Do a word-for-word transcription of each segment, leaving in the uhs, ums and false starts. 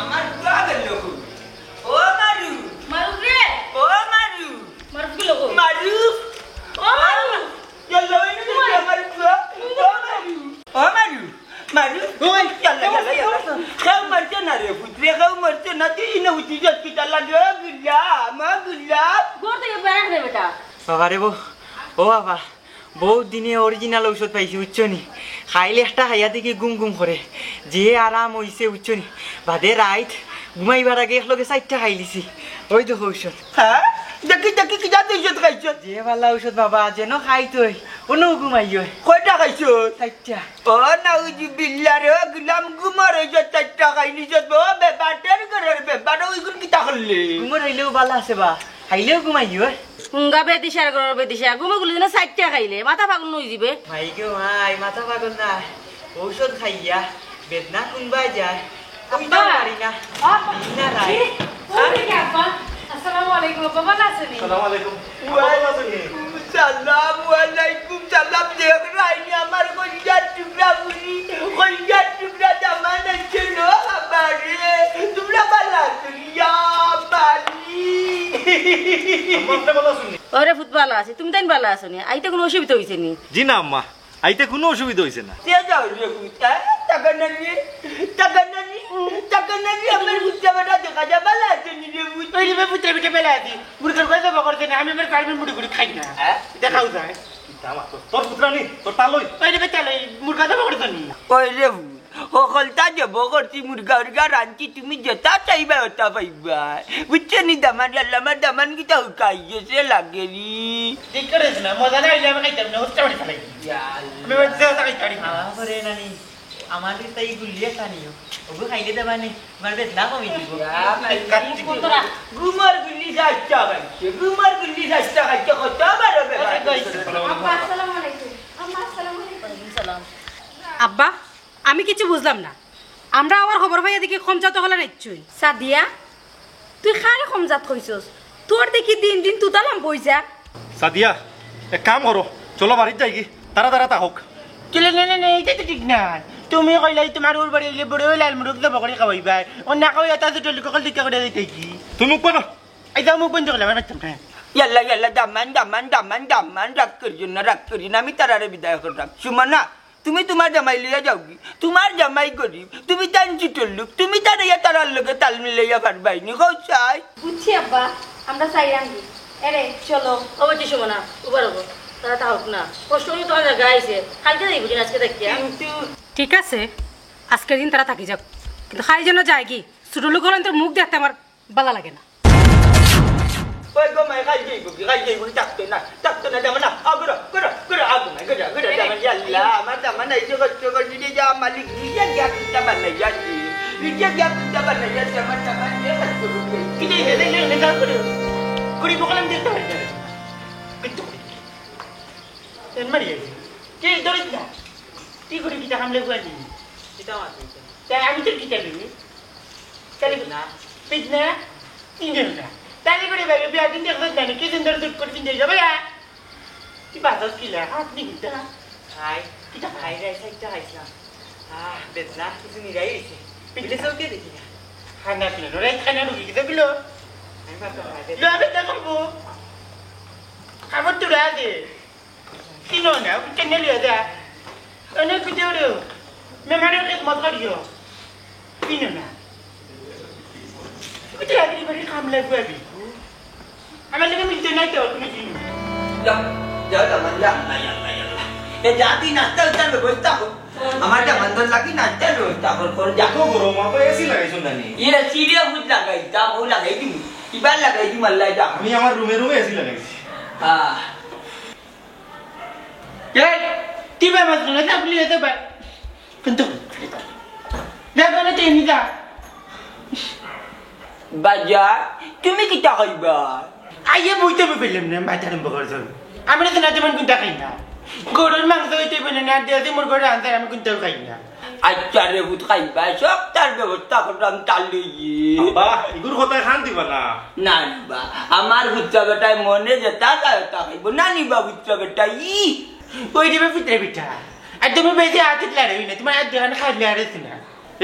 আমার ফুয়া গেল কই? ও মারু, মারুফ রে। ও মারু, মারুফ গেল কই? মারু, ও মারু। ইয়াল্লা, ওই নাকি কই? আমার ফুয়া। ও মারু, ও মারু, মারু। ওই, ইয়াল্লা, ইয়াল্লা, ইয়াল্লা। কেউ মরছে না রে পুত্রে, কেউ মরছে না। তুই ইনো উঠি যাস কিতা লাগে? ও গুলাম, ও গুলাম। ঘর থেকে বেরাস রে বেটা। বাবা রে বউ, ও বাবা, বউত দিনে original ঔষধ পাইছি, বুঝছো নি? খাইলে একটা খাইয়া দেখি ঘুম ঘুম করে, যে আরাম অইছে, বুঝছো নি? বাদে রাইত ঘুমাইবার আগে একলগে চাইরটা খাইলিছি। ওই দেখো ঔষধ। হ্যাঁ? দেখি, দেখি, কিতা ঔষধ খাইছো? যে বালা ঔষধ বাবা, যেন খাইতই, অনো ঘুমাইও। কয়টা খাইছো? চাইরটা। ও নাউজুবিল্লাহ রে, ও গুলাম, ঘুমর অইছে, চাইরটা খাইলিছো, ও বেবাটের ঘরর বেবাট, ওইগুন কিতা করলে? ঘুমর অইলেও বালা আছে বা, খাইলেও ঘুমাইও। হুঙ্গা বেদিশার ঘরর বেদিশা, ঘুমে গুলি দিনে চাইরটা খাইলে, মাথা পাগল নই যিবে। মাই গো মাই, মাথা পাগল না, ঔষধ খাইয়া বেদনা কুনবায় যায়, কইতাম পারি না। আব্বা। দিন না রাইত। কি? ও দেখি আব্বা। আসসালামু আলাইকুম, আব্বা, ভালা আছইন নি? সালাম আলাইকুম। ওয়ালাইকুম সালাম, ওয়ালাইকুম সালাম। দেখরায়নি আমার কলিজার টুকরা বুড়ি, কলিজার টুকরা দামান আইছে লো, বাবা রে। তুমরা ভালা আছো নি? ইয়া বাড়ি। আম্মা, আপনি ভালা আছইন নি? ওরে পুত, ভালা আছি। তুমি তাইন ভালা আছো নি? আইতে কুনু অসুবিধা অইছে নি? জি না আম্মা, আইতে কুনু অসুবিধা অইছে না। তে যাও রে পুত, হ্যাঁ? টাকা না নি, টাকা না নি, টাকা না নি, আমার পুত্র বেটা দেখা যায়, ভালা আছো নি রে পুত? ওই রে পুত্র বেটা ভালা আছি। মুরগার গজা বকর দে না, আমি আমার পারবেন মুড়ি গুড়ি খাই না। হ্যাঁ? দেখাও যায়। কিতা মাতস? তোর পুত্রা নি, তোর তালই। ওই রে বেটা লই, মুরগা তো বকর দে নি। ওই রে পুত, হকলতা যে বকরছি, মুরগা উরগা রানছি, তুমি যেতা চাইবা ওতা পাইবা। বুঝছো নি দামান? ইয়াল্লা, আমার দামান কিতা হুকাই গেছে লাগে নি। ঠিক করিস না, মজা না অইলে আমি খাইতাম না, হচ্ছে বাড়ি খালাই। ইয়া আল্লাহ। আমি বাড়িতে যাওয়া খাইতে পারি না। আমার ঘরে নানি, আমার তাই গুল্লি একটা নিও। ওগু খাইলে দেবা নি, তোমার বেদনা কমি দিব। ইয়া আল্লাহ। ঘুমর গুল্লি চাইরটা খাইছে, ঘুমর গুল্লি চাইরটা খাইছে, কত বড় বেবাট। আব্বা, আসসালামু আলাইকুম। আম্মা, আসসালামু আলাইকুম। ওয়ালাইকুম সালাম। আব্বা, আমি কিচ্ছু বুঝলাম না। আমরা আবার খবর পাইয়া দেখি কমজাত অকল আইছইন। সাদিয়া, তুই কারে কমজাত কইছস? তোর দেখি দিন দিন তুতা লাম্বা অই যা। সাদিয়া, এক কাম করো, চলো বাড়িত যাইগি, তারা তারা তা হোক। চলো, না, না, না, ইটা তো ঠিক না। তুমি কইলায় তোমার ওর বাড়ি আইলে বড় লাল মুরগ জবো করি খাওয়াইবায়। ও না খাওয়াইয়া তা ছোট লোক অকল দেখা করিয়া যাইতায় কি? তুমি মুখ বন্ধ। এই যাও, মুখ বন্ধ করলে আমার বাচ্চা। ইয়াল্লা, ইয়াল্লা, দামান, দামান, দামান, দামান, রাগ করিও না, রাগ করিও না, আমি তারারে বিদায় করলাম। সুমনা, তুমি তোমার জামাই লইয়া যাওগি। তোমার জামাই গরিব, তুমি তাইন ছোট লোক, তুমি তারে ইয়া তারার লগে তাল মিলাইয়া পারবায় নি, কও চাই? বুঝছি আব্বা, আমরা চাইরামগি। এরে, চলো। ও বেটি সুমনা, উবার হবো, তারা তা হোক না। কষ্ট করি তোমার জায়গা আইছে, কালকে যাইব দিন আজকে দেখিয়া। কিন্তু ঠিক আছে, আজকের দিন তারা থাকি যাক, কিন্তু খাই যেন যায়গি। ছোট লোক অকলর মুখ দেখতে আমার ভালা লাগে না। ওই গো মাই, খাই যাইব কি, খাই যাইব কি, থাকতো না, থাকতো না, দামান না, আ, ঘুরো, ঘুরো, ঘুরো, আ, ঘুমাই, ঘুরো, ঘুরো, দামান, ইয়াল্লা, আমার দামান, এই যে কষ্ট করি দিয়ে যা, মালিক, নিজে গিয়া কুত্তা বানাই যাচ্ছি, নিজে গিয়া কুত্তা বানাই যাচ্ছি, আমার দামান, যে কষ্ট করি। কি যে, এই, এই, এই, এই, ঘুরো। ঘুরি বকলাম দেখতে পারি না। কিন্তু, তেন মারিয়ে দে। কে ধরিস না? কি করি কিতা হামলে গুয়ালি? কিতা মারবি? তাই আমি তোর কিতা লইনি? তাহলে না। পিছনে? তিনজন না। তাহলে করে ভাই, বিয়া দিন দেখবে না, কি সুন্দর দুধ করে তিনজন যাবে না? তুই বাজাস কিলা? হাত নি কিতা? খাই। কিতা খাই? খাই, খাই, খাই, কিতা খাইছিলাম? আহ, বেদনা, কিছু নিরাই হইছে। পিছনে চোখে দেখি না। খানা কিলো, রে খানা রুগী কিতা কিলো? আমি ভাবতাম খাই, লো, আমি তা করবো। খাবার তো রাতে। কিনো না, ওকে কেন লিয়ে যা? অনেক কিছু ওরে। মেহমানের খেদমত করিও। কিনো না। ওকে তো রাত্রি বাড়ি কামলা গুয়াবি। আমার লগে মিলতে নাই তো, তুমি কিনো। যা, যা, যা, যা, যা, যা, যা, যা। এ জাতি নাস্তা উঠার ব্যবস্থা কর। আমার জামানদার লাগি নাস্তার ব্যবস্থা কর, কর, যা। এত গরম, অত এসি লাগাইছো না নি? এসি রে, বুঝ লাগাই, যা, বউ লাগাই দিমু। কিবার লাগাই দিমু, আল্লাহ যা। আমি আমার রুমে রুমে এসি লাগাইছি। হ্যাঁ। এই, কি ব্যাপার? না, আপনি এত ব্যাপার। কিন্তু, দেখো না, তুই নিজা। বাজা, তুমি কিতা কইবা? আইয়ে বইতে বই পেলাম না, মাথা আরম্ভ করছো। আমরা তো না তেমন কোনটা খাই না। গরুর মাংস হইতে বলে না, দেশে মোর ঘরে আনতে আমি কোনটাও খাই না। আচ্ছা রে, ভূত খাইবা, সব তার ব্যবস্থা করলাম, তার লইয়ে। আব্বা, ইগুর কথায় খান দিবা না। না রে বা, আমার ভূতটা বেটায় মনে যেটা চায় তা খাইব। না নিবা ভূতটা বেটা, ই। ওই দিবে পিঠে পিঠা। আর তুমি বেশি আতিত লড়াই না, তোমার আর দোকানে খাইলে আর এসে না।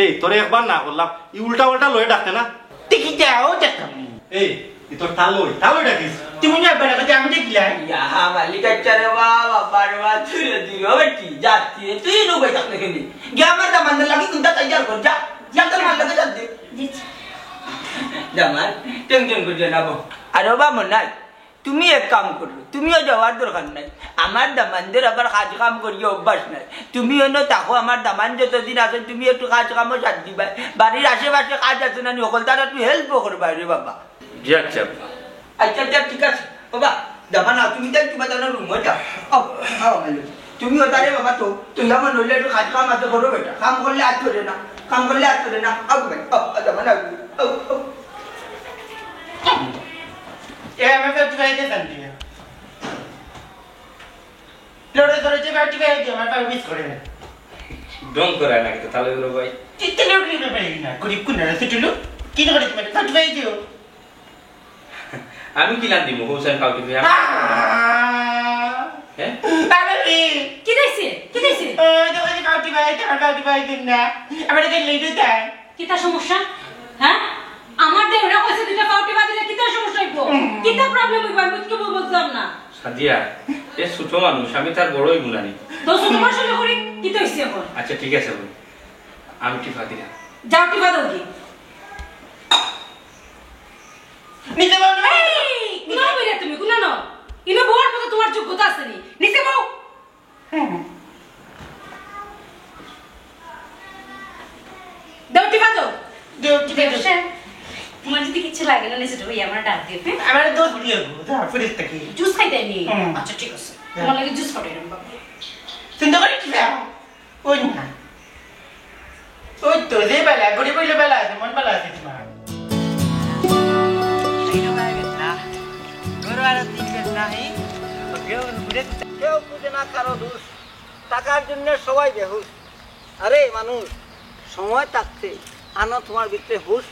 এই, তোরে একবার না করলাম, ই উল্টা উল্টা লয়ে ডাকতে না। দেখি যাও, দেখতাম নি। এই, ই তোর তালই, তালই ডাকিস। তুমি না বেড়া কথা আমি দেখিলাই। ইয়া, মালিক, আচ্ছা রে বাবা, বাবা রে বাবা, তুই রে, তুই রে, ওই কি, যাচ্ছি রে, তুই রে, ওই থাকলে কেন? গিয়া আমার দামান্দের লাগি কোনটা তৈয়ার কর, যা। যা, তোর মার লগে যা দে। জি, জি। দামান, টেনশন করিও না, বউ। আর ও বা মনাই, তুমি এক কাম করো, তুমিও যাওয়ার দরকার নাই। আমার দামানদের আবার কাজ কাম করিয়া অভ্যাস নাই। তুমি অনো থাকো, আমার দামান যতদিন আছে, তুমি একটু কাজ কামও সাথ দিবায়। বাড়ির আশেপাশে কাজ আছে না নি, হকল তারা একটু হেল্পও করবায় রে বাবা। জি আচ্ছা আব্বা। আচ্ছা, আচ্ছা, ঠিক আছে। বাবা, দামান, তুমি তাই কিবা জানো রুমো যাও। আও, আও, আও। তুমি ওটারে বাবা তো, তুই আমার নইলে একটু কাজ কাম আছে, করো বেটা। কাম করলে আর চলে না, কাম করলে আর চলে না। আও ভাই, আও, আও, দামান, আও, আও, আও। এ, আমার তো একটু বাইরে যান দিয়ে। লড়ে ধরে যে বাড়ি বাইরে দিয়ে আমার বাড়ি মিস করে না। ঢং করে না কিন্তু, তাহলে বলো ভাই। চিত্তে লোক নিবে পারি না, গরিব কোন না, ছোট লোক। কি করে তুমি বাড়ি বাইরে দিও? আমি কি লান দিব, হোসেন কাউকে দিয়ে? আহ! হ্যাঁ? আরে রে! কি দিছে? কি দিছে? ওই তো, ওই যে কাউটি ভাই, আমার কাউটি ভাই দিন না। আমার এটা লেটে দেয়। কিতা সমস্যা? হ্যাঁ? আমার দেওরা কইছে দুইটা কাউটি বাদিলে কিতা সমস্যা হইব? হুম। কিতা প্রবলেম হইব? আমি তো বুঝলাম না। সাদিয়া, এ ছোট মানুষ, আমি তার বড়ই গুণানি। তো ছোট মানুষ হলে করি, কিতা হইছে এখন? আচ্ছা, ঠিক আছে, বল। আমি টিফা দিলাম। যাও, টিফা দাও কি? নিচে বল। এই, কুনা বইরা তুমি, কুনা ন? ইনো বউর মতো তোমার যোগ্যতা আছে নি? নিচে বও। হুম। দেও, টিফা দেও। দেও, টিফা দেও। ব্যবসা, তোমার যদি কিচ্ছু লাগে না, নিচে যাও, এই আমার ডাক দিও, হ্যাঁ? আমার দোষ দিয়ে দেবো, যা, ফিরিস থাকি। জুস খাইতে নি? হুম। আচ্ছা, ঠিক আছে। হ্যাঁ। তোমার লাগি জুস পাঠাই দেবো, বাবা। চিন্তা করি টিফা। ওই না। ওই তো, যে বেলা, ঘুরে বইলে বেলা আছে, মন বেলা আছে তোমার। এই রে ভাই, বেটা। তোর আর তিন বেটা নাই। কেউ ঘুরে কেউ বুঝে না কারো দোষ। টাকার জন্য সবাই বেহুশ। আরে মানুষ, সময় থাকতে আনো তোমার ভিতরে হুশ।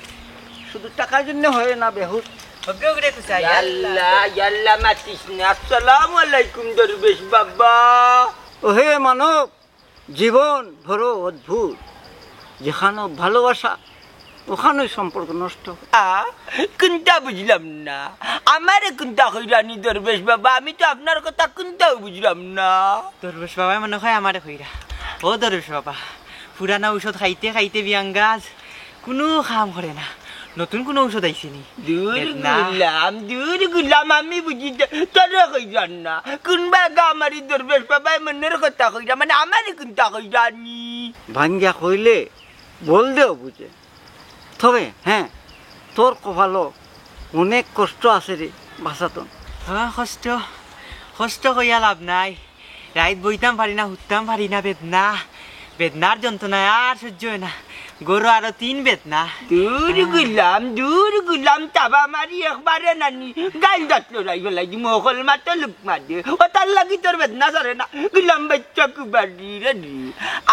শুধু টাকার জন্য হয় না বেহুশ। ওকে, ওকে, একটু চাই। ইয়াল্লা, ইয়াল্লা, মাতিস না। আসসালামু আলাইকুম, দরবেশ বাবা। ওহে মানব, জীবন বড় অদ্ভুত, যেখানো ভালোবাসা, ওখানোই সম্পর্ক নষ্ট। আ, কোনটা বুঝলাম না? আমারে কোনটা কইরানি দরবেশ বাবা? আমি তো আপনার কথা কোনটাও বুঝলাম না। দরবেশ বাবায় মনে হয় আমারে কইরা। ও দরবেশ বাবা, পুরানা ঔষধ খাইতে খাইতে বিয়াঙ্গাজ, কুনু কাম করে না। নতুন কুনু ঔষধ আইছে নি? দূর বেদনা। গুলাম, দূর গুলাম, আমি বুঝি যে তোরে কইরান না। কোন বাগা আমারে দরবেশ বাবায় মনের কথা কইরা, মানে আমারে কোনটা কইরানি? ভাঙ্গিয়া কইলে বল দেও বুঝে। তবে হ্যাঁ, তোর কপালো অনেক কষ্ট আছে রে বাছাধন। হ্যাঁ, কষ্ট, কষ্ট কইয়া লাভ নাই। রাইত বইতাম পারি না, হুততাম পারি না, বেদনা, বেদনার যন্ত্রণায় আর সহ্য হয় না। গরু আরো তিন বেদনা। দূর গুলাম, দূর গুলাম, তাবা মারি একবারে নানি, গাইল দাঁত লড়াই ফেলাই দিমু, হকল মাতো লুক মারে। ও তার লাগি তোর বেদনা সারে না, গুলাম বাচ্চা কুবারি রে রে।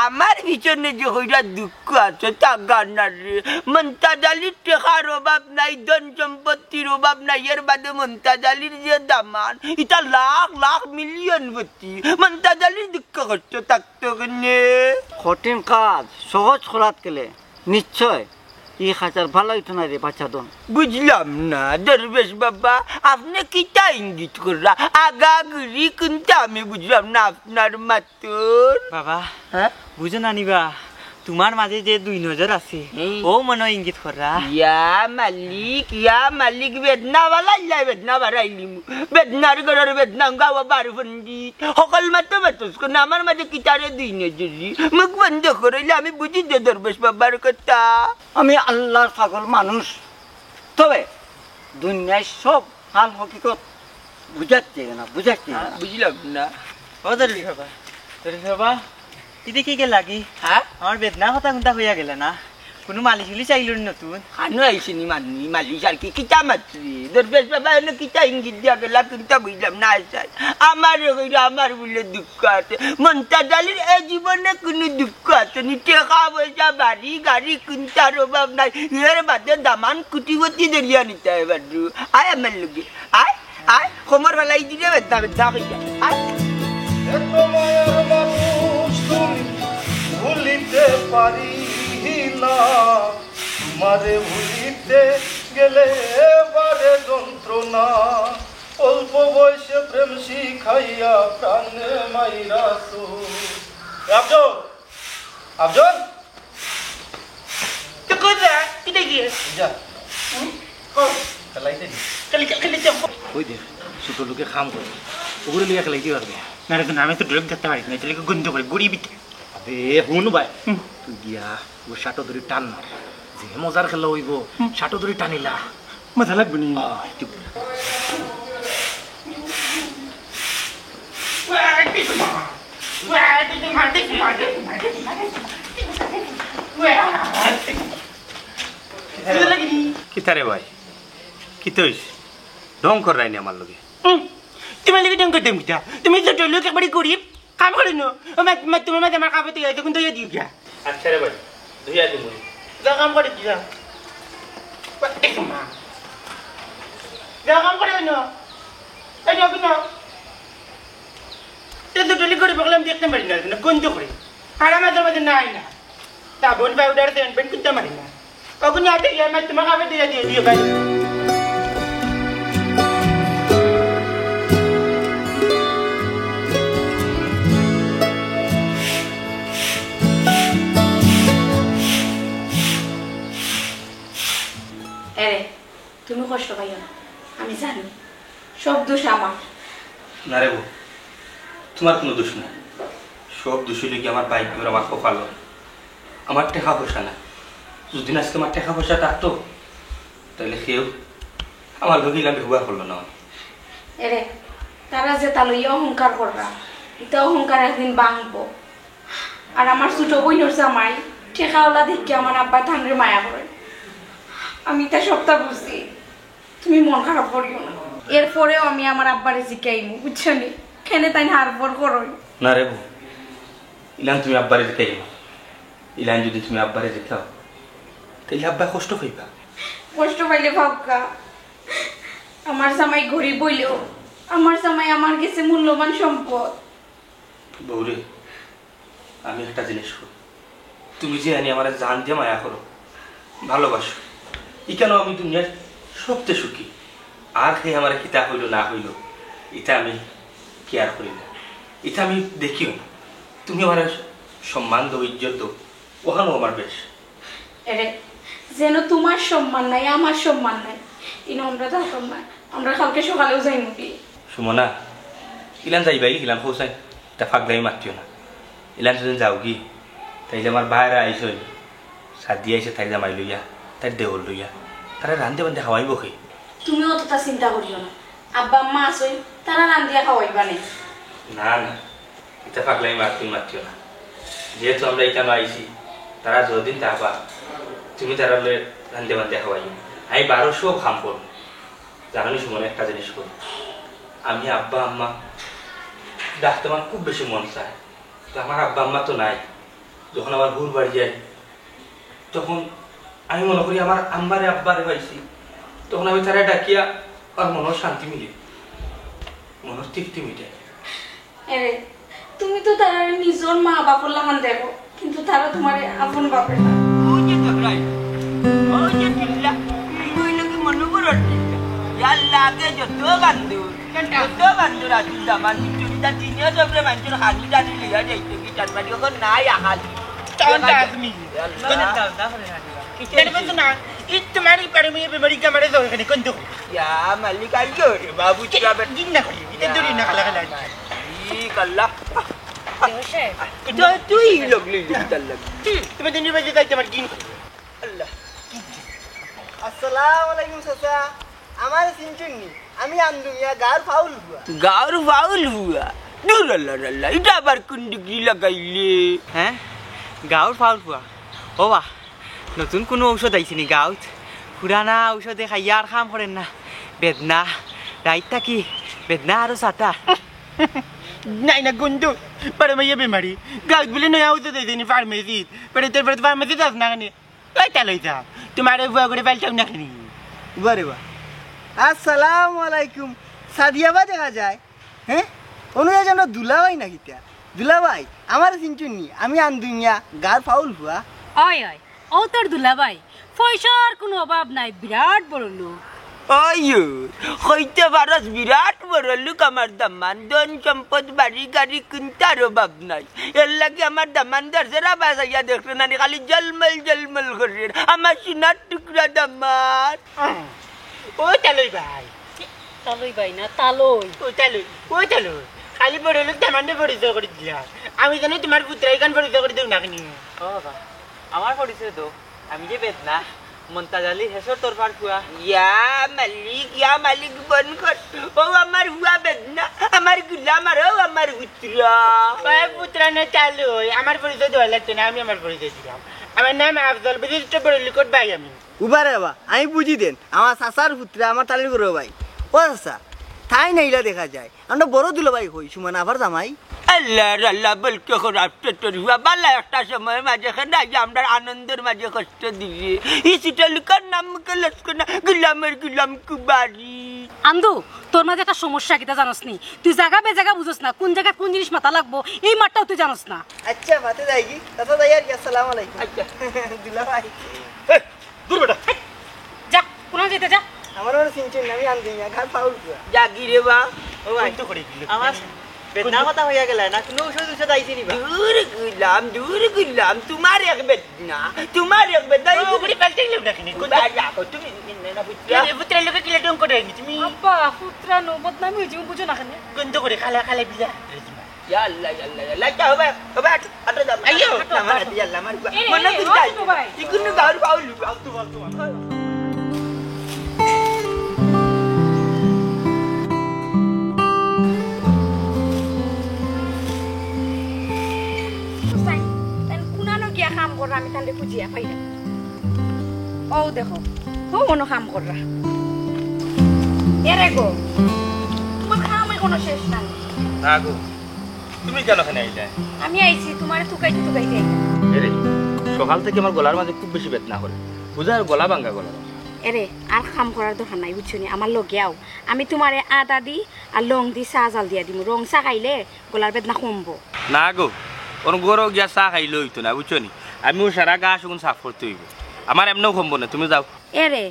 আমার পিছনে যে কইরা দুঃখ আছে, তা গানার রে। মন্তাজ আলীর টেকার অভাব নাই, ধন সম্পত্তির অভাব নাই, এর বাদে মন্তাজ আলীর যে দামান, ইটা লাখ লাখ মিলিয়ন পতি। মন্তাজ আলীর দুঃখ কষ্ট থাকতো কেনে? কঠিন কাজ সহজ করাত গেলে নিশ্চয় ই কাজ আর ভালা অইতো না রে বাছাধন। বুঝলাম না দরবেশ বাবা, আপনে কিতা ইঙ্গিত কররা? আগাগুড়ি কুনতা আমি বুঝলাম না আপনার মাত তোর বাবা, হ্যাঁ? বুঝো না নিবা, তোমার মাঝে যে দুই নজর আছে, হুম। ও মনে হয় ইঙ্গিত কররা। ইয়া মালিক, ইয়া মালিক, বেদনা বালা ইল্লাই বেদনা বাড়াইলিমু। বেদনার ঘরর বেদনা গাওয়া বার পণ্ডিত। হকল মাতো মাতস কেনে, আমার মাঝে কিতারে দুই নজরি? মুখ বন্ধ করইলে আমি বুঝি যে দরবেশ বাবার কথা। আমি আল্লাহর পাগল মানুষ, তবে দুনিয়ার সব হাল হকিকত বুঝার চাই না, বুঝার চাই না। বুঝলাম না। ও দরবেশ বাবা, দরবেশ বাবা, ইদি কি কে লাগি? হ্যাঁ? আমার বেদনা কথা কুনতা কইয়া গেলে না। কুনু মালিশ উলিশ আইলো নি নতুন? কানো আইছে নি মানি, মালিশ আর কি, কিতা মাতলি? দরবেশ বাবা এনে কিতা ইঙ্গিত দিয়া গেলা, কুনতা বুঝলাম না, আইসাই। আমার কইরা, আমার বুলে দুঃখ আছে। মন্তাজ আলীর এ জীবনে কুনু দুঃখ আছে নি। টেকা পয়সা, বাড়ি, গাড়ি, কুনতার অভাব নাই। এর বাদে দামান কুটিপতি ধরিয়া নিতে হয় বাদ্রু। আয় আমার লগে। আয়, আয়, কোমর বেলাই দিলে বেদনা, বেদনা কইয়া। আয়। এত মায়ার মানুষ তুমি ভুলিতে পারি। না। তোমারে ভুলিতে গেলে বাড়ে যন্ত্রণা। অল্প বয়সে প্রেম শিখাইয়া প্রাণে মাইরাছো। আফজল, আফজল, তো কই যা? কিতা গিয়ে? যা। হুম? কও। খেলাইতে নি? খালি, খালি যাও। ওই দেখ, ছোট লোকে কাম করে। ওগুলো লইয়া খেলাইতে পারবে। না রে, না, আমি তো ড্রাইভ করতে পারি না, এটা লেগে গন্ধ করে, গরিব ইটা। আবে, হুন ভাই। হুম। তুই গিয়া, ও শাটো ধরি টান মার। যে মজার খেলা হইব, হুম। শাটো ধরি টানিলা। মজা লাগবে নি? আহ, চুপ। কিতা রে ভাই? কিতা হইছে? ঢং কররায়নি আমার লগে? হুম, তোমার লগে ঢং করতাম কিতা? তুমি তো ছোট লোক, একবারে গরিব, কাম করো না। ও মা, মা, তোমার মাঝে আমার কাপড় তৈরি, তখন তৈরি দিও গিয়া। আচ্ছা রে ভাই, ধুইয়া দিমু। যা কাম করে দিও। দেখো মা। যা কাম করে না। এই যাও না। তো দুটো লিক করে বকলাম দেখতে পারি না, না গন্ধ করে। আর আমার তো মাঝে নাই না। সাবন পাউডার সেন্ট পেন্ট কিনতে পারি না। ওগুলো আতে গিয়ে আমার তোমার কাপড় দিয়ে দিয়ে দিও ভাই। এরে, তুমি কষ্ট পাইও না, আমি জানি সব দোষ আমার। না রে বউ, তোমার কোনো দোষ নাই। সব দোষ হইলে কি আমার ভাগ্যর, আমার কপাল। আমার টেকা পয়সা না, যদি না আজকে আমার টেকা পয়সা থাকতো, তাহলে কেউ আমার লগে ইলা ব্যবহার করলো না। এরে, তারা যেতা লইয়া অহংকার কররা, ইতা অহংকার একদিন ভাঙবো। আর আমার ছোট বইনর জামাই টেকাওয়ালা দেখে আমার আব্বা তানরে মায়া করে। আমি তা সবটা বুঝি, তুমি মন খারাপ করিও না। এরপরেও আমি আমার আব্বারে জিকাইমু, বুঝছো নি? কেনে তাইন হারফর করইন। না রে বউ, ইলান তুমি আব্বারে জিকাইও না। ইলান যদি তুমি আব্বারে জিকাও, তাইলে আব্বা কষ্ট পাইবা। কষ্ট পাইলে পাউক্কা। আমার জামাই গরিব হইলেও আমার জামাই আমার গেছে মূল্যবান সম্পদ। বউরে, আমি একটা জিনিস কই, তুমি যে আনি আমার জান দিয়া মায়া করো, ভালোবাসো, ইখানো আমি দুনিয়ার সবচেয়ে সুখী। আর হে আমার কিতা হইল না হইল, ইটা আমি কেয়ার করি না। ইটা আমি দেখিও না। তুমি আমার সম্মান দাও, ইজ্জত দাও, ওখানেও আমার বেশ। এরে, যেন তোমার সম্মান নাই, আমার সম্মান নাই, ইনো আমরা থাকতাম না। আমরা কালকে সকালেও যাইমু কি। সুমনা, ইলান যাইবাই, ইলান খোঁজাই, তা ফাগলাই মাতিও না। ইলান যদি যাও কি, তাইলে আমার ভাইরা আইসই, সাদি আইসে তাই জামাই লইয়া, তাই দেওর লইয়া, তারা রান্ধে বান্ধে খাওয়াইব কি? তুমি অতটা চিন্তা করিও না, আব্বা আম্মা আছইন, তারা রান্ধিয়া খাওয়াইবা নে। না, না, ইতা ফাগলাই মাত তুমি মাতিও না। যেহেতু আমরা ইখানো আইছি, তারা যতদিন থাকবা, তুমি তারা লগে রান্ধে বান্ধে খাওয়াইও। আমি বারো সব কাম করমু। জানো নি সুমন, একটা জিনিস কই, আমি আব্বা আম্মা ডাকতে আমার খুব বেশি মন চায়, তো আমার আব্বা আম্মা তো নাই। যখন আমার হুর বাড়ি যাই, তখন আমি মনে করি আমার আম্মারে আব্বারে পাইছি, তখন আমি তারা ডাকিয়া আমার মনর শান্তি মিলে, মনর তৃপ্তি মিটে। এরে, তুমি তো তারারে নিজর মা বাপর লাখান দেখো, কিন্তু তারা তোমারে আপন বাপের না। ওই যে ঝগড়া, ওই যে চিল্লা, ওই নাকি মনে করো চিল্লা। ইয়ার লাগে যত গান্দুর, যত গান্দুর আসিল দামান, চুরিটা দিনে সবরে মানুষের হানি টানি লইয়া যাইতো, কি চারবাড়ি ওখান নাই আহাল। তখন তো আদমি। ইয়াল্লা। তখন তো আদমি। ইতারে বলতো না, ই তোমার ই পারে মেয়ে বেমারি কামারে ধরে কেনে, কোন তো? ইয়া মালিক আইও রে বাবু, চুরা বেটা। দিন না করি, ইতা দূরি না খালা খালা। মালিক আল্লাহ। তো তুই লোক লইলি তার লাগে। তুমি দিন বাজে যাইতে আমার দিন। আল্লাহ। আসসালামু আলাইকুম চাচা। আমারে চিনছইন নি? আমি আন্দুমিয়া গাঁওর ফাউল ফুয়া। গাঁওর ফাউল ফুয়া? দূর আল্লাহ আল্লাহ, ইটা আবার কোন ডিগ্রি লাগাইলে? হ্যাঁ, গাঁওর ফাউল ফুয়া। ও বা, নতুন কোনো ঔষধ আইছে নি গাঁওত? পুরানা ঔষধে খাইয়া আর কাম করের না। বেদনা, রাইত থাকি বেদনা আরো সাতা। নাই না গন্ধ, পারে মাইয়া বেমারি। গাঁওত বলে নয়া ঔষধ আইছে নি ফার্মেসিত। পারে তোর পারে ফার্মেসিত আস না কেনে? লইতা লইতা, তোমার ওই বুয়া করে পাল্টাও না কেনে? বারে বা। আসসালামু আলাইকুম। সাদিয়া বা দেখা যায়, হ্যাঁ? অনুযায়ী আমরা দুলাভাই না কিতা? দুলাভাই, আমারে চিনছইন নি? আমি আন্দুমিয়া গাঁওর ফাউল ফুয়া। ওই, ওই, ও তোর দুলাভাই, পয়সার কুনু অভাব নাই, বিরাট বড় লোক। ওই, কইতে পারস বিরাট বড় লোক আমার দামান, ধন সম্পদ বাড়ি গাড়ি কুন্তার অভাব নাই। এরলাগি আমার দামান দরজার বায় চাইয়া দেখরে নানি, খালি জলমল জলমল করের। আমার সোনার টুকরা দামান। ও তালই ভাই। তালই ভাই না, তালই। ও তালই, ও তালই। খালি বড় লোক দামানরে পরিচয় করি দিলা। আমি যেন তুমার পুত্রাইখান পরিচয় করি দেও না কেনে? ও বাবা, আমার পরিচয় তো, আমি যে বেদনা, মন্তাজ আলী হেসর তরফার ফুয়া। ইয়া মালিক, ইয়া মালিক, বন কর। ও আমার ফুয়া বেদনা, আমার গুলাম আর ও আমার পুত্রা। ওই পুত্রা না তালই, আমার পরিচয় দেওয়া লাগতো না, আমি আমার পরিচয় দিলাম। আমার নাম আফজল, বিশিষ্ট বড় লোকর ভাই আমি। উবা রে বা, আমি বুঝি দেন, আমার চাচার পুত্রা, আমার তালই ঘরর ভাই। ও চাচা, তাইন আইলা দেখা যায়। আমরা বড় দুলাভাই কই, সুমন আফার জামাই। আল্লাহ রে আল্লাহ, বলকে খরাপ তো তোর ফুয়া, বালা একটা সময়র মাঝে কেনে আইয়া আমরার আনন্দর মাঝে কষ্ট দিবে। ই ছোট লোকর নাম মুখে লস করে না, গুলামের গুলাম কুবারি। আন্দু, তোর মাঝে একটা সমস্যা, কিতা জানোস নি? তুই জাগা বেজাগা বুঝোস না, কুন জাগাত কুন জিনিস মাতা লাগবো, ই মাতটাও তুই জানোস না। আচ্ছা, মাতে যাইগি? চাচা যাই আর কি, আসসালামু আলাইকুম। আচ্ছা। দুলাভাই। এ, দূর বেটা। যা, কুনাল যাইতে যা। আমার মনে চিনছেন না, আমি আনদিন না, ঘাড় ফাউল পুরা। জাগি রে বা। ও ভাই, বন্ধ করে দিল। আমার বেদনা কথা হইয়া গেল না, কুনু ঔষধ ঔষধ আইছে নি বা? দূর গুলাম, দূর গুলাম, তুমার এক বেদনা, তুমার এক বেদনা। ও, গুড়ি পাল্টে গেল না কেনে? বাবা, রাখো, তুমি না, না, পুত্রা। এ, পুত্রার লগে কিলা ঢং করে আইনি তুমি? আব্বা, পুত্রা নো বদনামি হইছে, বুঝো না কেনে? গন্ধ করে খালা খালা বিলা। ইয়া আল্লাহ, ইয়া আল্লাহ, ইয়া আল্লাহ, ইটা হবে, হবে, আট, আট হাজার। আইয়ো। আমার হাতে আল্লাহ, আমার এ, মনে এ, তুই ও যাই। ছোট ভাই। ইগুন গাউর পাউলু। ফালতু, ফালতু, ফালতু। হুসাইন, তাইন কুনানো গিয়া কাম কররা, আমি তানরে খুঁজিয়া পাইরাম। ও দেখো, ও মনো কাম কররা। এরে গো, তুমার কাম এখনো শেষ না নি? না গো, তুমি কেন এখানে আইলে? আমি আইছি তুমারে তুকাইতে তুকাইতে আইলাম। এরে, সকাল থাকি আমার গলার মাঝে খুব বেশি বেদনা করে, বুঝা আর গলা ভাঙ্গা গলা। এরে, আর কাম করার দরকার নাই, বুঝছো নি? আমার লগে আও, আমি তুমারে আদা দি আর লং দি চা জাল দিয়া দিমু, রং চা খাইলে গলার বেদনা কমবো। না গো, অন ঘরো গিয়া চা খাইলে অইতো না, বুঝছো নি? আমি অউ সারা ঘাস অগুন সাফ করতে অইবো, আমার এমনেও কমবো না, তুমি যাও। এরে,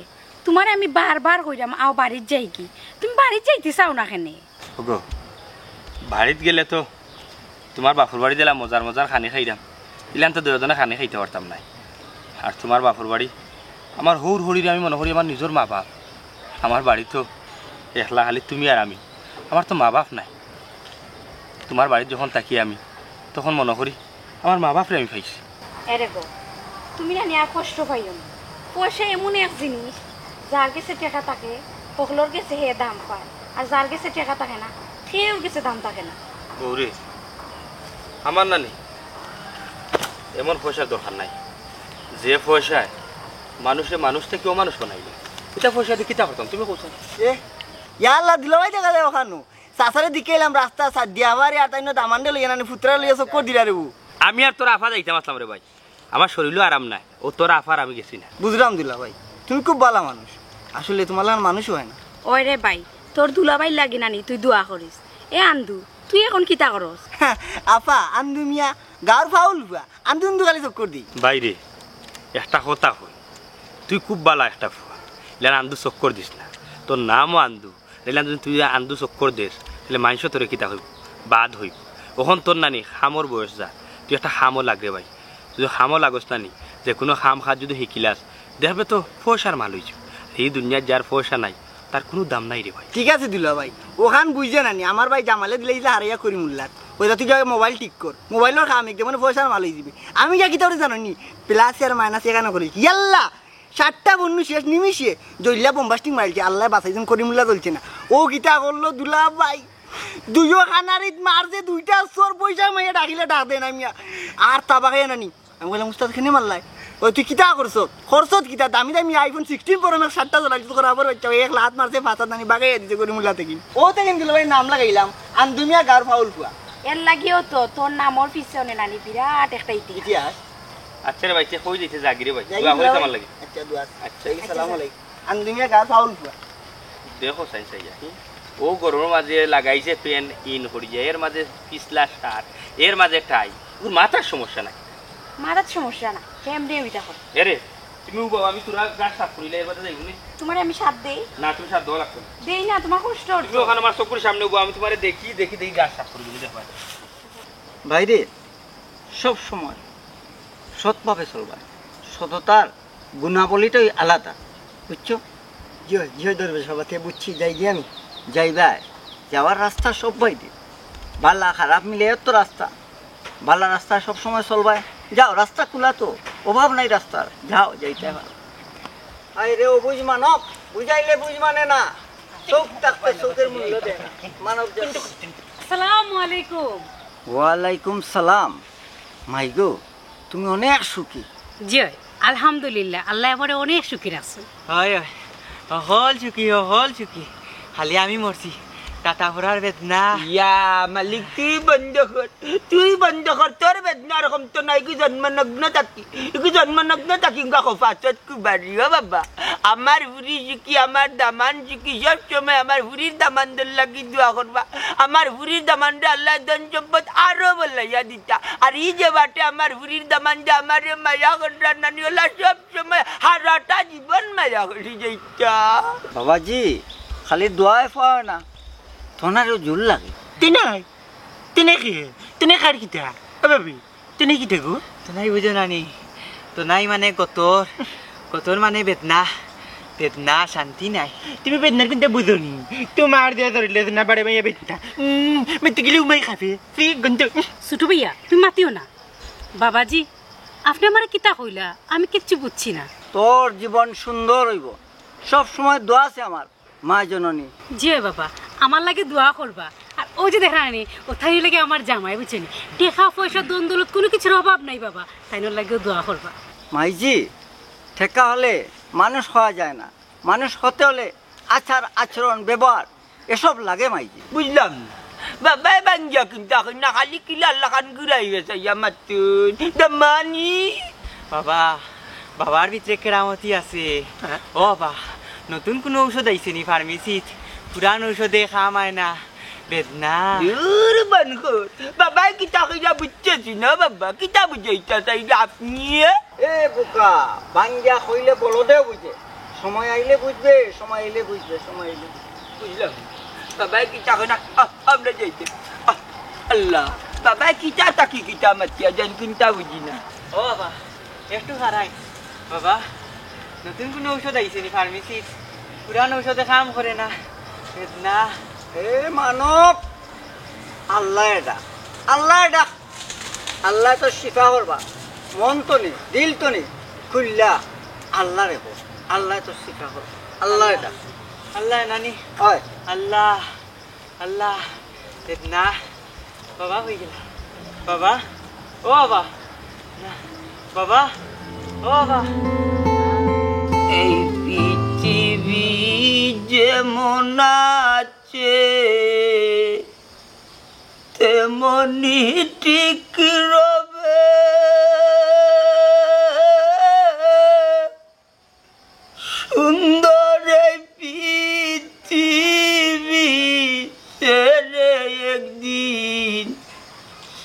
তুমারে আমি বারবার কইরাম, আও বাড়িত যাইগি, তুমি বাড়িত যাইতে চাও না কেনে? ওগো, বাড়িত গেলে তো তুমার বাফর বাড়ি দিলা মজার মজার খানি খাইরাম, ইলান তো দুইওজনে খানি খাইতে পারতাম নায়। আর তুমার বাফর বাড়ি, আমার হউর হরিরে আমি মনো করি আমার নিজর মা বাফ। আমার বাড়ি তো একলা খালি তুমি আর আমি, আমার তো মা বাফ নাই। তুমার বাড়িত যখন থাকি আমি, তখন মনো করি আমার মা বাফরে আমি পাইছি। এরে গো, তুমি নানি আর কষ্ট পাইও না। পয়সা এমন এক জিনিস, যার গেছে টেকা থাকে, হকলর গেছে হে দাম পায়, আর যার গেছে টেকা থাকে না, কেউর গেছে দাম থাকে না। বউরে, আমার নানি এমন পয়সার দরকার নাই, যে পয়সায় মানুষরে মানুষ থাকি অমানুষ বানাইলে। ইতা পয়সা দি কিতা করতাম, তুমি কও চাইন? এ, ইয়া আল্লাহ, দুলাভাই দেখা যায় অখানো। চাচারে দেখিলাম রাস্তা সাইড দিয়া, আবার আর তাইন দামান্দরে লইয়া নানি পুত্রারে লইয়া চক্কর দিরা রে বউ। আমি আর তোর আফা যাইতাম আছলাম রে ভাই, আমার শরীরও আরাম নাই, ও তোর আফার আমি গেছি না। বুঝরাম দুলাভাই, তুমি খুব ভালা মানুষ, আসলে তুমার লাখান মানুষ অয় না। ওই রে ভাই, তোর দুলাভাইর লাগি নানি তুই দোয়া করিস। এ আন্দু, তুই এখন কিতা করস? আফা, আন্দু মিয়া, গাউর ফাউল ফুয়া, আন্দু আন্দু খালি চক্কর দেই। ভাইরে, একটা কথা কই, তুই খুব ভালা একটা ফুয়া, ইলান আন্দু চক্কর দিস না। তোর নামও আন্দু, ইলান যদি তুই আন্দু চক্কর দেস, তাইলে মাইনষে তোরে কিতা কইবো? বাদ অইবো। অখন তোর নানি কামর বয়স যা, তুই একটা কামো লাগ রে ভাই। যদি কামো লাগস নানি, যে কুনু কাম কাজ যদি শিকিলাস, দেখবে তো পয়সার মাল অইযিবো। ই দুনিয়াত যার পয়সা নাই, তার কুনু দাম নাই রে ভাই। ঠিক আছে দুলাভাই, অখান বুঝি নানি, আমার ভাই জামালে দিলে ইলা হারাইয়া করিমুল্লাত। অইতা তুই গিয়া মোবাইল ঠিক কর, মোবাইলর কাম এক যেমন পয়সার মাল অইযিবি। আমি গিয়া কিতা করি জানো নি? প্লাস আর মাইনাস এখানো করি। ইয়াল্লা! সাতটা বন্ধু শেষ নিমিষে জইল্লা বোমবাস্টিং মারিলছে, আল্লায় বাচাইছইন, করিমুল্লা জ্বলছে না। ও কিতা করলো দুলাভাই? দুইও খানারিত মারছে দুইটা চোর, পয়সা মাইয়া ডাকিলে ডাক দেয় না মিয়া। আর তাবাকে নানি। আমি কইলাম, "উস্তাদ, কেনে মারলায়?" "ওই, তুই কিতা করছত? করছত কিতা? দামি দামি iPhone sixteen Pro Max সাতটা চালাইছত, তোর আবার বাচ্চা এক লাত মারছে, ফাতাত নানি বাগাইয়া দিছে করিমুল্লা থাকি।" ও থাকি দুলাভাই নাম লাগাইলাম, আন্দু মিয়া গাউর ফাউল ফুয়া। এর লাগিও তো তোর নামর পিছনে নানি বিরাট একটা ইতিহাস। ইতিহাস? আচ্ছা রে ভাই, তে কই যাইতে যাগি রে ভাই? যাই দোয়া করিস আমার লাগি। আচ্ছা, দোয়া। আচ্ছা। এই সালাম আলাইকুম। আন্দু মিয়া গাউর ফাউল ফুয়া। দেখো চাই চাইয়া, ও গরমর মাঝে লাগাইছে প্যান্ট ইন করিয়া, এর মাঝে পিছলা শার্ট, এর মাঝে টাই। ওর মাথার সমস্যা নাই। মাথাত সমস্যা না, কেমনে ওইটা করে। এরে, তুমি উবাও, আমি তোরা গাছ সাফ করিলে এর বাদে যাইবো নি। তোমারে আমি সাথ দেই। না, তুমি সাথ দেওয়া লাগতো না। দেই না, তোমার কষ্ট তুমি হচ্ছে। ওখানে আমার চোখের সামনে উবাও, আমি তোমারে দেখি, দেখি, দেখি গাছ সাফ করি দিবি, দেখবা। ভাইরে, সব সময় সৎভাবে চলবা। সততার গুণাবলীটাই আলাদা, বুঝছো? জি অয়, জি অয় দরবেশ বাবা, তে বুঝছি, যাই গিয়া আমি। যাইবায়, যাওয়ার রাস্তা সব বাইরে। ভালা খারাপ মিলে তো রাস্তা। ভালা রাস্তায় সবসময় চলবায়। যাও, রাস্তা খোলা তো, অভাব নাই রাস্তার। যাও, যাইতে পারো। আরে ও বুঝ মানব, বুঝাইলে বুঝ মানে না। চোখ থাকতে চোখের মূল্য দেয় না। মানব জাতি। আসসালামু আলাইকুম। ওয়ালাইকুম সালাম। মাইগো, তুমি অনেক সুখী। জি অয়, আলহামদুলিল্লাহ, আল্লায় আমারে অনেক সুখী রাখছে। অয়, অয়, হকল সুখী, হকল সুখী। খালি আমি মরছি, টাটা পড়ার বেদনা। ইয়া মালিক, তুই বন্ধ কর, তুই বন্ধ কর, তোর বেদনার কমতো নাই। কি জন্মনগ্ন থাকি, কি জন্মনগ্ন থাকি, ইনকা খোফাচত কুবারি, ও বাবা। আমার ফুরি সুখী, আমার দামান সুখী, সব সময় আমার ফুরির দামানদের লাগি দোয়া করবা। আমার ফুরির দামানরে আল্লায় ধন সম্পদ আরো বলাইয়া দিতা। আর ই যে বাটে আমার ফুরির দামান যে আমারে মায়া কররা নানি, ওলা সব সময় হারাটা জীবন মায়া করি যাইতা। বাবাজি, খালি দোয়ায় পায় না, তোনারও জোর লাগে। তিনাই, তিনাই কি হে? তিনাই খার কিতা? এ ভাবি, তিনাই কিতা গো? তিনাই বুঝো না নি? তিনাই মানে গতর, গতর মানে বেদনা, বেদনা, শান্তি নাই। তুমি বেদনার কিতা বুঝো নি? তোমার যে ধরিলে না বাড়ে মাইয়া বেদনা। উম, মেতে গেলে উমাই খাবে। ফি গন্ধ। ছোট ভাইয়া, তুমি মাতিও না। বাবাজি, আপনে আমারে কিতা কইলা? আমি কিচ্ছু বুঝছি না। তোর জীবন সুন্দর অইবো, সব সময় দোয়া আছে আমার, মা জননী। জি অয় বাবা, আমার লাগি দোয়া করবা। আর ওই যে দেখরা নি, ও তাইন অইলা গি আমার জামাই, বুঝছো নি? টেকা পয়সা ধন দৌলত কুনু কিছুর অভাব নাই বাবা, তাইনর লাগিও দোয়া করবা। মাইজি, টেকা হলে মানুষ হওয়া যায় না, মানুষ হতে হলে আচার আচরণ ব্যবহার এসব লাগে মাইজি। বুঝলাম না। বাবায় বাঙ্গিয়া কিতা কইন না, খালি কিলা লাখান ঘুরাইবে চাইয়া মাতুন। দামানি। বাবা, বাবার ভিতরে কেরামতি আছে। হ্যাঁ? ও বাবা, নতুন কুনু ঔষধ আইছে নি ফার্মেসিত? পুরান ঔষধে কাম আয় না, বেদনা। দূর বনখোর। বাবায় কিতা কইরা বুঝতেছি না বাবা, কিতা বুঝাইতা চাইরা আপনি? এ বোকা, বাঙ্গিয়া কইলে বলদেও বুঝে। সময় আইলে বুঝবে, সময় আইলে বুঝবে, সময় আইলে বুঝবে। বুঝলাম। বাবায় কিতা কইন না, আহ, আমরা যাইতে। আহ, আল্লাহ, বাবায় কিতা থাকি কিতা মাতিয়া যাইন, কিন্তা বুঝি না। ও বাবা, একটু খাড়াই। বাবা, নতুন কুনু ঔষধ আইছে নি ফার্মেসিত? পুরান ঔষধে কাম করে না। বেদনা। এ মানব, আল্লায় ডাক, আল্লায় ডাক। আল্লায় তো শিফা করবা, মন তো নি, দিল তো নি, খুললা আল্লারে কও, আল্লায় তো শিফা করবা, আল্লায় ডাক। আল্লাহ নানি। অয়। আল্লাহ, আল্লাহ, বেদনা। বাবা অই গেলা। বাবা, ও বাবা, না, বাবা, ও বাবা। এই পৃথিবী যেমন আছে, তেমনি ঠিক রবে। সুন্দর এই পৃথিবী ছেড়ে একদিন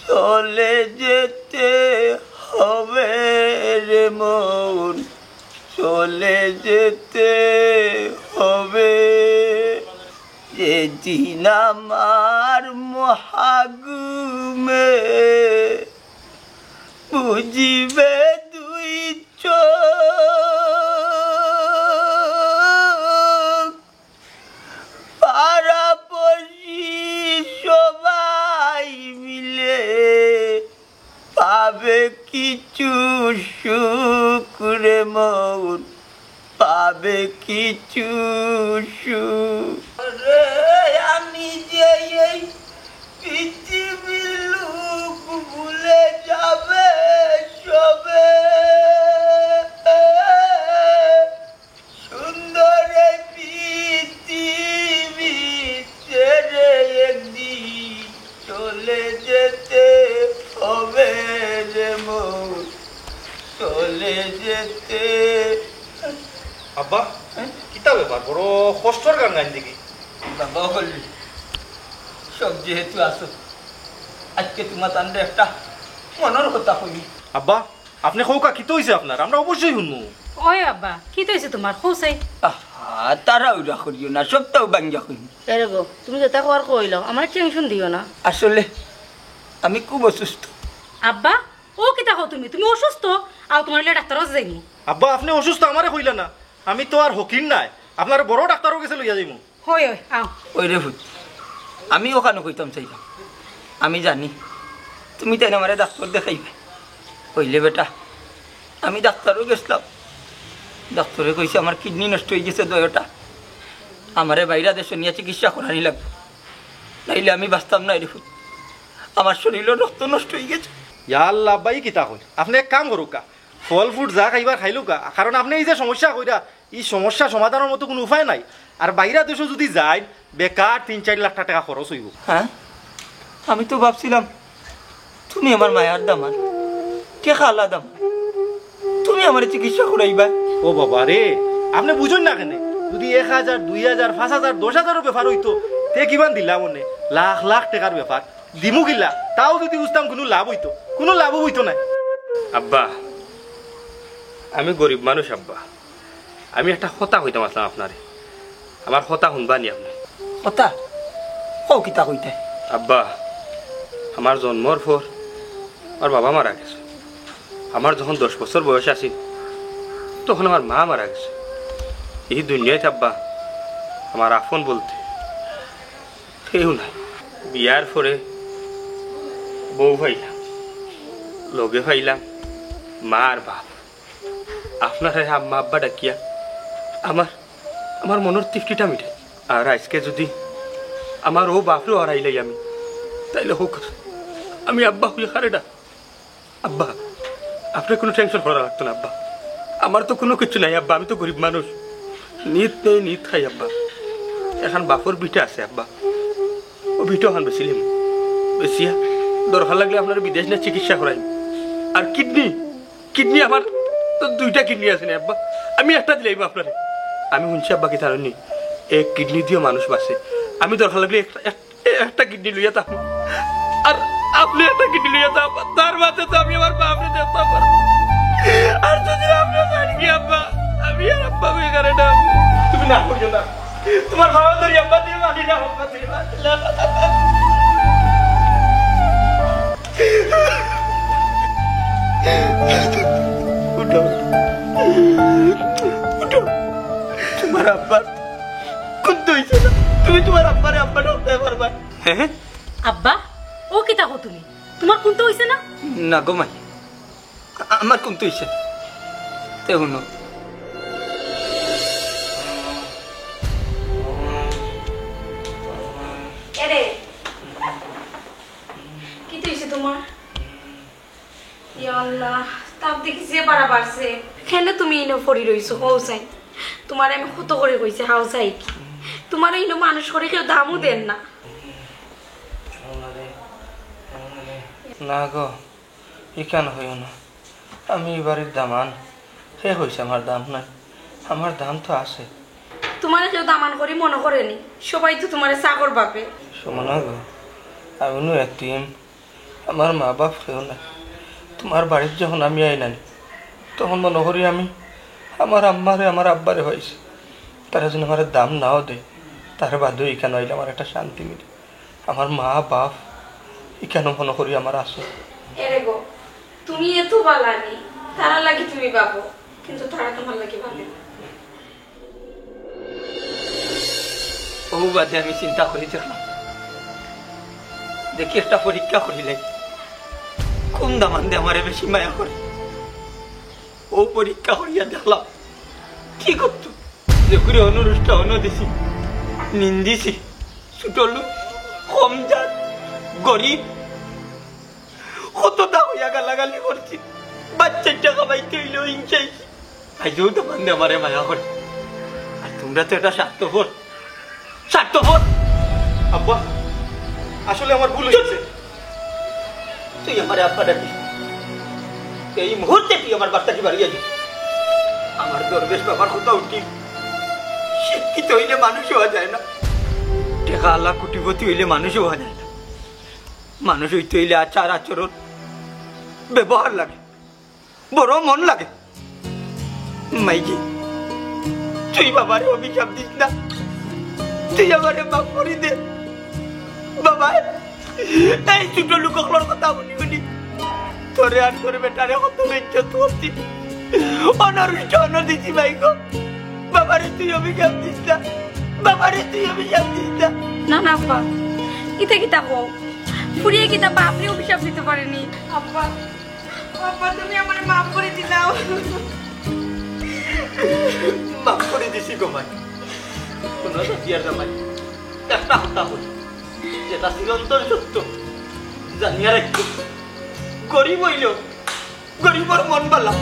চলে যেতে হবে রে মন, চলে যেতে হবে। যেদিন আমার মহাঘুমে বুঝিবে দুই চোখ, পাড়াপড়শি সবাই মিলে পাবে কিছু সুখ রে মন, পাবে কিছু সুখ। রে, আমি যে এই পৃথিবীর লোক ভুলে যাবে সবে। সুন্দর এই পৃথিবী ছেড়ে একদিন চলে যেতে হবে রে মন, চলে যেতে। আব্বা, হ্যাঁ? কিতা ব্যাপার? বড় কষ্টর গান গাইন দেখি। বাবা অকল, সব যেহেতু আছো, আজকে তোমার তানরে একটা মনর কথা কই। আব্বা, আপনে কউক্কা, কিতা অইছে আপনার? আমরা অবশ্যই হুনমু। ওই আব্বা, কিতা অইছে তুমার? কও চাই। আহা, তাড়াহুড়া করিও না, সবতাউ ভাঙ্গিয়া কইমু। এরে গো, তুমি যেতা কওয়ার কইলাও, আমারে টেনশন দিও না। আসলে আমি খুব অসুস্থ। আব্বা, ও কিতা কও তুমি? তুমি অসুস্থ? আও, তুমারে লইয়া ডাক্তারর কাছে যাইমু। আব্বা, আপনে অসুস্থ আমারে কইলা না। আমি তো আর ফকির নায়, আপনারে বড় ডাক্তারর গেছে লইয়া যাইমু। হয়, হয়, আও। ওই রে পুত, আমি অখান কইতাম চাইলাম, আমি জানি তুমি তাইন আমারে ডাক্তার দেখাইবায়। অইলে বেটা, আমি ডাক্তারো গেছলাম, ডাক্তারে কইছে আমার কিডনি নষ্ট অইগেছে দুইওটা, আমারে বাইরা দেশো নিয়া চিকিৎসা করানি লাগবো, নাইলে আমি বাঁচতাম নায় রে পুত। আমার শরীরর রক্ত নষ্ট অইগেছে। ইয়া আল্লাহ, আব্বা, ই কিতা কইন? আপনে এক কাম করউক্কা, ফল fruit যা খাইবার খাইলউক্কা, কারণ আপনে এই যে সমস্যা কইরা, ই সমস্যা সমাধানর মতো কুনু উপায় নাই। আর বাইরা দেশো যুদি যাইন, বেকার তিন চাইর লাখ টেকা খরচ অইবো। হ্যাঁ, আমি তো ভাবছিলাম তুমি আমার মায়ার দামান, টেকাআলা দামান, তুমি আমারে চিকিৎসা করাইবায়। ও বাবা রে, আপনে বুঝইন না কেনে? যুদি এক হাজার, দুই হাজার, পাঁচ হাজার, দশ হাজারও বেপার অইতো, তে কিমান দিলাম অনে, লাখ লাখ টেকার বেপার। দিমু কিলা, তাও যুদি বুঝতাম কুনু লাভ অইতো, কুনু লাভও অইতো নায়। আব্বা, আমি গরিব মানুষ আব্বা, আমি একটা কথা কইতাম আছলাম আপনারে, আমার কথা হুনবা নি আপনে? কথা? কও, কিতা কইতায়? আব্বা, আমার জন্মর পর আমার বাবা মারা গেছে, আমার যখন দশ বছর বয়স আছিল তখন আমার মা মারা গেছে। এই দুনিয়াত আব্বা আমার আপন বলতে কেউ নাই। বিয়ার পরে বউ পাইলাম, লগে পাইলাম মা আর বাপ। আপনারে আম্মা আব্বা ডাকিয়া আমার, আমার মনর তৃপ্তিটা মিটাই। আর আইজকে যুদি আমার অউ বাপরেও হারাইলাই আমি, তাইলে কউক্কা, আমি আব্বা অইয়া কারে ডাক? আব্বা, আপনার কুনু টেনশন করা লাগতো না আব্বা। আমার তো কুনু কিচ্ছু নাই আব্বা, আমি তো গরিব মানুষ। নিত নেই, নিত খাই আব্বা। এখান বাপর ভিটা আছে আব্বা, অউ ভিটা অখান বেচিলিমু, বেচিয়া দরকার লাগলে আপনারে বিদেশ নিয়া চিকিৎসা করাইমু। আর কিডনি, কিডনি আমার তো দুইটা কিডনি আছে নি আব্বা, আমি একটা দিলাইমু আপনারে। আমি হুনছি আব্বা, কিতা জানইন নি, এক কিডনি দিয়াও মানুষ বাঁচে। আমি দরকার লাগলে একটা, এক-, একটা কিডনি লইয়া যাইমু, আর আপনে একটা কিডনি লইয়া যাইন আব্বা। তার বাদে তো আমি আমার বাপরে দেখতাম পারমু। আর যুদি আপনে যাইন গি আব্বা, আমি আর আব্বা অইয়া কারে ডাকমু? তুমি না করিও না, তুমার বাবা ধরি আব্বা, তুমি মানি না আব্বা, তুমি মানি না। উঠো, উঠো। তুমার আব্বার কুন্তা অইছে না। তুমি তুমার আব্বারে আব্বা ডাকতায় পারবায়। হ্যাঁ? আব্বা, ও কিতা কও তুমি? তুমার কুন্তা অইছে না? না গো মাই, আ-, আমার কুন্তা অইছে না। তে হুনো। এরে, কিতা অইছে তুমার? ইয়া আল্লাহ, তাপ দেখি যে বাড়া বাড়ছে। কেনে তুমি ইনো পড়ি রইছো, কও চাই? তুমারে আমি কত করি কইছি, হাও চাই কি? তুমারে ইনো মানুষ করি কেউ দামও দের না। না গো, ইখান কইও না। আমি ই বাড়ির দামান। কে কইছে আমার দাম নাই? আমার দাম তো আছে। তুমারে কেউ দামান করি মনো করে নি, সবাই তো তুমারে চাকর ভাবে। সুমনা গো, আমি নু এতিম, আমার মা বাপ কেউ নাই। তুমার বাড়িত যখন আমি আইলাম, তখন মনো করি আমি আমার আম্মারে, আমার আব্বারে পাইছি। তারা যেন আমারে দাম নাও দেয়, তার বাদেও ইখান আইলে আমার একটা শান্তি মিলে। আমার মা বাপ ইখানও মনো করি আমার আছে। এরে গো, তুমি এত বালা নি, তারার লাগি তুমি ভাবো, কিন্তু তারা তুমার লাগি ভাবে না। অউ বাদে আমি চিন্তা করি দেখলাম, দেখি একটা পরীক্ষা করিলাই, কুন দামান্দে আমারে বেশি মায়া করে। অউ পরীক্ষা করিয়া দেখলাম, কি করতো? যে করে অনুরোধটা অনো দিছি, নিন্দিছি, ছোট লোক, কম জাত, গরিব, কততা কইয়া গালাগালি করছি, বাচ্চাটা খাবাইতে অইলেও হিংসাইছি। আইজও দামান্দে আমারে মায়া করে। আর তুমরা তো একটা স্বার্থপর, স্বার্থপর। আব্বা, আসলে আমার ভুল অইছে। তুই আমারে আব্বা ডাকিস। এই মুহূর্তে তুই আমার বাড়ি থাকি বারইয়া যা। আমার দরবেশ বাবার কথা উঠি, শিক্ষিত অইলে মানুষ অওয়া যায় না। টেকাআলা কোটিপতি অইলে মানুষ অওয়া যায় না। মানুষ অইতে অইলে আচার আচরণ, ব্যবহার লাগে। বড় মন লাগে। মাইজি, তুই বাবারে অভিশাপ দিস না, তুই আমারে মাফ করি দে। বাবা, এই ছোট লোকগুলোর কথা শুনি শুনি তোরে আর তোর বেটারে কত ইজ্জত করছি, অনর উচ্চ অন দিছি মাইগো। বাবারে তুই অভিশাপ দিস না, বাবারে তুই অভিশাপ দিস না। না না আব্বা, ইতা কিতা কও? ফুরিয়ে কিতা বাপরে অভিশাপ দিতে পারেনি? আব্বা, আব্বা, তুমি আমারে মাফ করি দিলাও। মাফ করি দিছি গো মাই। হুনো তো বিয়ার জামাই, একটা কথা কই, যেটা চিরন্তন সত্য, জানিয়া রাখো, গরিব অইলেও গরিবর মন বালা।